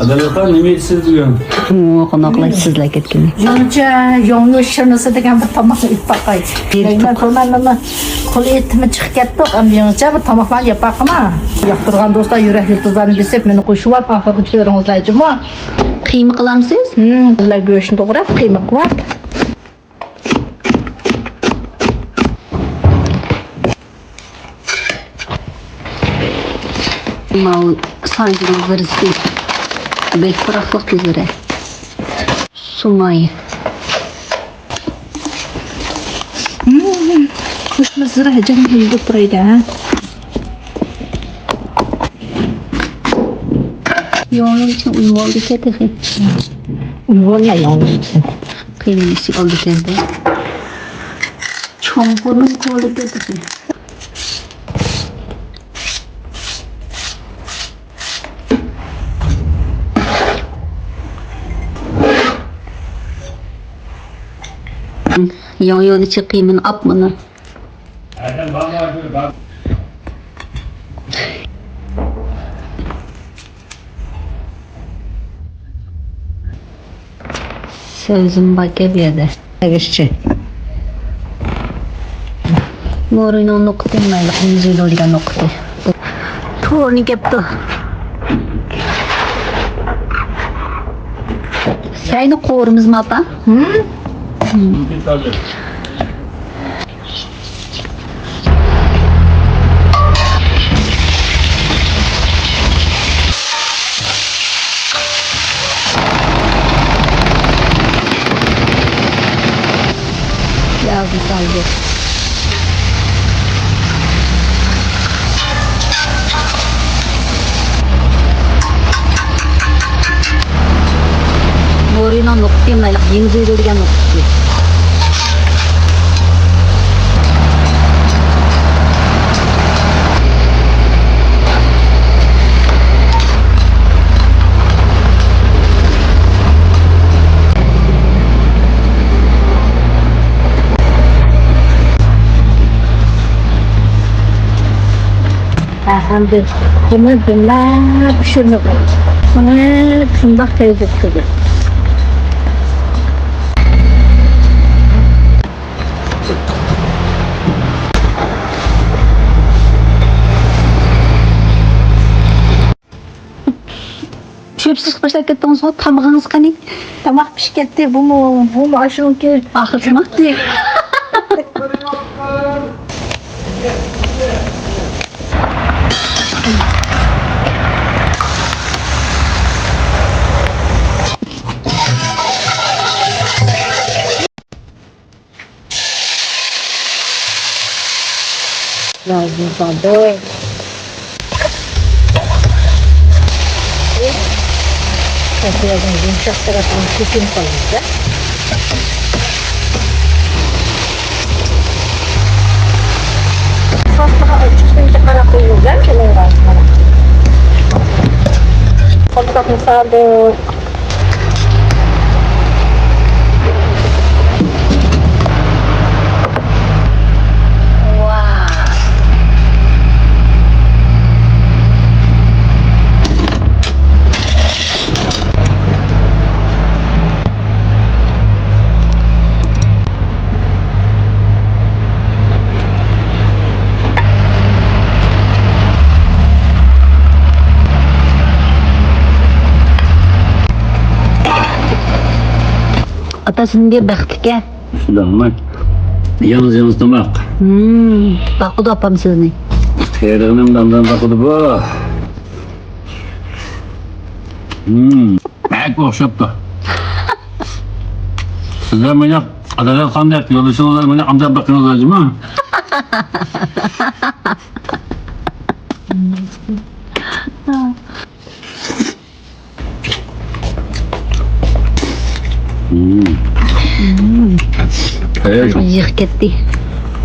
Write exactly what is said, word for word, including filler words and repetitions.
ئادىل ئاكا، نېمە يەيسىز بۈگۈن؟ قوناقلار سىزلەر كەتكىنى. يېڭىچە ياڭيۇ شىرنىسى دېگەن بىر تاماقنى ئېلىپ باقاي. مەن كۆرمەيمەن، قول ئېتىمى چىقىپ كەتتۇق. ئەمدى يېڭىچە بىر تاماقلارنى يەپ باقىمەن. ياقتۇرغان دوستلار يۈرەك يىلتىزلارنى بېسىپ، مېنى قوشۇۋاپ، ئاخىرغىچە كۆرۈڭلار جۇمۇ. قىيما قىلامسىز؟ ھىم، بىلەر گۆشنى توغراپ، قىيما قىلىپ. ماۋۇ سانجىنىڭ زىرىسى بەك پۇراقلىق زىرە. سۇماي. قوشما زىرە جان يېگۈپ تۇرايدۇ، ھە؟ ياڭيۇ ئىچىنى ئۇيۇۋالدىكەن تېخى. ئۇيۇۋالماي ياڭيۇ ئىچىنى. قىيمىنى ئىچىگە ئالدىكەن-دە. چوڭقۇرنى كولىكى تۇتۇڭ. ياڭيۇنى چىقىمىن ئاپمىنا. سۆزۈم باركەن بۇ يەردە. ئەگىشچى. مورىنىڭ نۇقتى مايلىق، يۈزى دېگەن نۇقتى. تورنى كەپتۇ. سەينى قورىمىزمۇ، ئاپا؟ ھىم؟ ھىم. ياغنى سالدى. مورىنىڭ نۇقتىسى مايلىق، يېڭى زېرو دېگەن نۇقتىسى. ئەمدى بۇنى بىللە پىشۇرمىغىن. بۇنى شۇنداق تەيزە پىشۇردۇم. چۆپ سىزىپ باشلاپ كەتتىڭىزغۇ، تامىقىڭىز قېنى؟ تاماق پىشىپ كەتتى، بۇمۇ، بۇمۇ ئاشۇنىڭكى. ئاخىرسىما؟ پىشىپ كەتتى. لازىم قالدى. يۇمشاق تەرەپنى چېكىنىپ قالىمىز-دە. سوسقا ئۈچىنچى قاراپ قويۇڭ-دە، كېلىڭلار. قورساقنى سالدۇق. ئاتا سىڭىل بەختلىككەن. شۇنداقمۇ؟ يالغۇز-يالغۇز تاماق. ھىم، باقىدۇ ئاپام سىزنى. تېرىغىنىم دامدام باقىدۇ بۇ. ھىم، بەك ئوخشاپتۇ. سىزلەر مانا ئادالەت قانداق يولدىشىڭىزلار مانا ئامداپ بېقىڭىزلار جۇمۇ. ھىم. ھىم. ھەي. يىغ كەتتى.